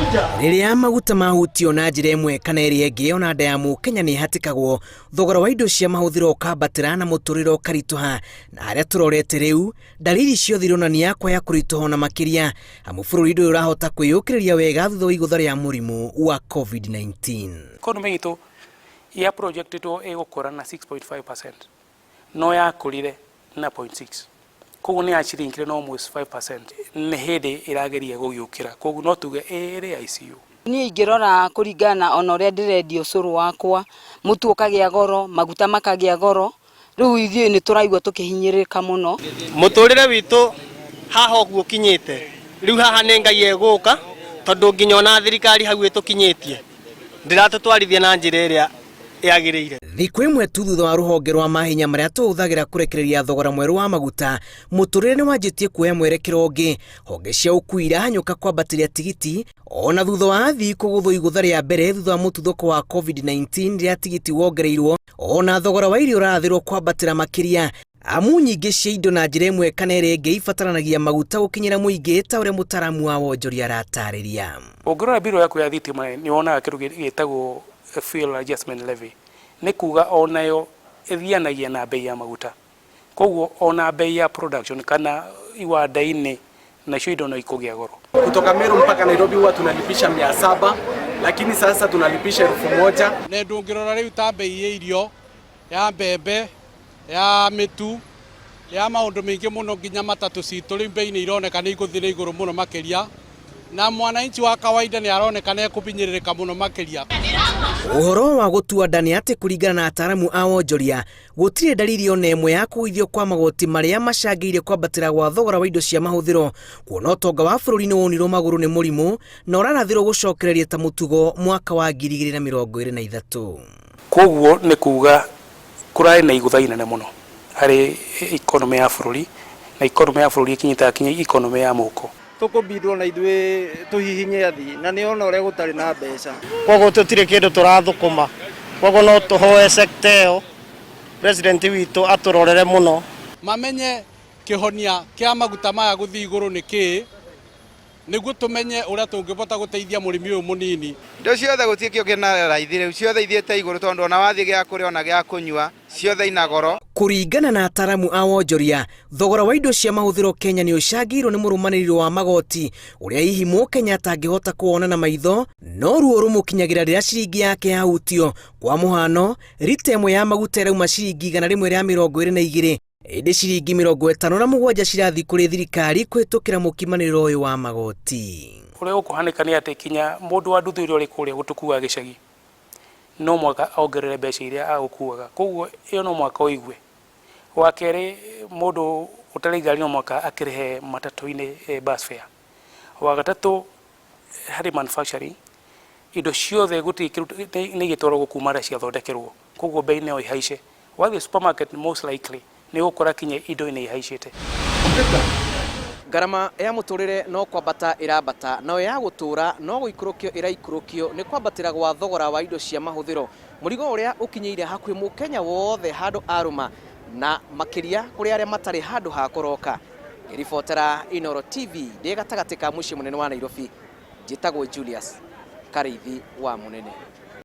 Rĩrĩa maguta mahutio na njĩra ĩmwe kana ĩrĩa ĩngĩ, ona nda ya mũkenya nĩ ĩhatĩkagwo, thogora wa indo cia mahũthĩro ũkambatĩra na mũtũrĩre ũkaritũha. Na harĩa tũrorete rĩu, ndariri ciothe ironania kwaya kũritũha ona makĩria, amu bũrũri ndũrĩ ũrahota kwĩyũkĩrĩria wega thutha wa igũtha rĩa mũrimũ wa COVID-19. Economy itũ ya projectĩtwo ĩgũkũra na 6.5%, no yakũrire na 0.6, koguo nĩ yashrinkire na almost 5%. Nĩ hĩndĩ ĩrageria gũgĩũkĩra, koguo no tuge ĩrĩ ICU. Niĩ ingĩrora kũringana ona ũrĩa ndĩrendia ũcũrũ wakwa, mũtu ũkagĩa goro, maguta makagĩa goro, rĩu ithuĩ nĩ tũraigua tũkĩhinyĩrĩrĩka mũno. Mũtũrĩre witũ haha ũguo ũkinyĩte rĩu, haha nĩ Ngai egũka, tondũ nginya ona thirikari hau ĩtũkinyĩtie ndĩratũtwarithia na njĩra ĩrĩa yagĩrĩire. Thikũ ĩmwe tu thutha wa rũhonge rwa mahinya marĩa tũhũthagĩra kũrekereria thogora mwerũ wa maguta, mũtũrĩre nĩ wanjĩtie kuoya mwerekero ũngĩ. Honge cia ũkui irahanyũka kwambatĩria tigiti ona thutha wa athii kũgũthwo igũtha rĩa mbere thutha wa mũtuthũko wa COVID-19, rĩrĩa tigiti wongereirwo. Ona thogora wa irio ũrarathĩrwo kwambatĩra makĩria, amu nyingĩ cia indo na njĩra ĩmwe kana ĩrĩa ĩngĩ ibataranagia maguta gũkinyĩra mũingĩ, ta ũrĩa mũtaramu wa wonjoria aratarĩria. Ũngĩrora mbirũ yaku ya thitima, nĩ wonaga kĩndũ gĩtagwo fuel adjustment levy, nĩ kuga onayo ĩthianagia na bei ya maguta. Koguo ona bei ya production kana iwanda-inĩ nacio indo no ikũgĩa goro. Kutoka Meru mpaka Nairobi huwa tunalipisha 700, lakini sasa tunalipisha 1000. Na ndũngĩrora rĩu ta bei ya irio, ya mbembe, ya mĩtu, ya maũndũ maingĩ mũno, nginya matatũ citũ, rĩu bei nĩ ironeka nĩ igũthiĩ na igũrũ mũno makĩria, na mwananchi wa kawaida nĩ aroneka nĩ ekũbinyĩrĩrĩka mũno makĩria. Ũhoro wa gũtua nda nĩ atĩ kũringana na ataaramu a wonjoria, gũtirĩ ndariri ona ĩmwe ya kũgũithio kwa magoti marĩa macangĩire kwambatĩra gwa thogora wa indo cia mahũthĩro, kuona ũtonga wa bũrũri nĩ wonirwo magũrũ nĩ mũrimũ na ũrarathĩrwo gũcokereria ta mũtugo mwaka wa 2023. Koguo nĩ kuga kũrarĩ na igũtha inene mũno harĩ economy ya bũrũri, na economy ya bũrũri ĩkinyĩte kinya economy ya mũhuko. Tũkũbindwo na ithuĩ tũhihinye athii na nĩ ona ũrĩa gũtarĩ na mbeca. Koguo tũtirĩ kĩndũ tũrathũkũma, koguo no tũhoe sector ĩyo president witũ atũrorere mũno. Mamenye kĩhonia kĩa maguta maya gũthiĩ igũrũ nĩ kĩĩ, nĩguo tũmenye ũrĩa tũngĩbota gũteithia mũrĩmi ũyũ mũnini. Indo ciothe gũtirĩ kĩo kĩna raithi rĩu, ciothe ithiĩte igũrũ, tondũ ona wathiĩ gĩa kũrĩa ona gĩa kũnyua, ciothe ina goro. Kũringana na ataramu a wonjoria, thogora wa indo cia mahũthĩro Kenya nĩ ũcangĩirwo nĩ mũrũmanĩrĩro wa magoti ũrĩa hihi mũkenya atangĩhota kũwona na maitho, no ruo rũmũkinyagĩra rĩrĩa ciringi yake yahutio. Kwa mũhano, rita ĩmwe ya maguta ĩrauma ciringi 122, ĩndĩ ciringi 57 cirathiĩ kũrĩ thirikari kũhĩtũkĩra mũkimanĩrĩro ũyũ wa magoti. Ũrĩa ũkũhanĩka nĩ atĩ kinya mũndũ wa nduthi ũrĩa ũrĩ kũrĩa gũtũkuaga gĩcagi no mwaka ongerere mbeca iria agũkuaga, koguo ĩyo no mwaka ũigue. Wa kerĩ, mũndũ ũtarĩ ngari no mwaka akĩrĩhe matatũ-inĩ, bus fare. Wa gatatũ, harĩ manufacturing, indo ciothe gũtirĩ nĩ igĩtwaragwo kuma harĩa ciathondekerwo, koguo bei no ĩhaice. Wathiĩ supermarket, most likely nĩ ũgũkora kinya indo nĩ ihaicĩte. Ngarama ya mũtũrĩre no kwambata ĩrambata, nayo ya gũtũra no gũikũrũkio ĩraikũrũkio nĩ kwambatĩra gwa thogora wa indo cia mahũthĩro, mũrigo ũrĩa ũkinyĩire hakuhĩ mũkenya wothe handũ arũma, na makĩria kũrĩ arĩa matarĩ handũ ha kũroka. Ngĩribotera Inooro TV ndĩ gatagatĩ ka mũciĩ mũnene wa Nairobi, njĩtagwo Julius Karĩithi wa Mũnene.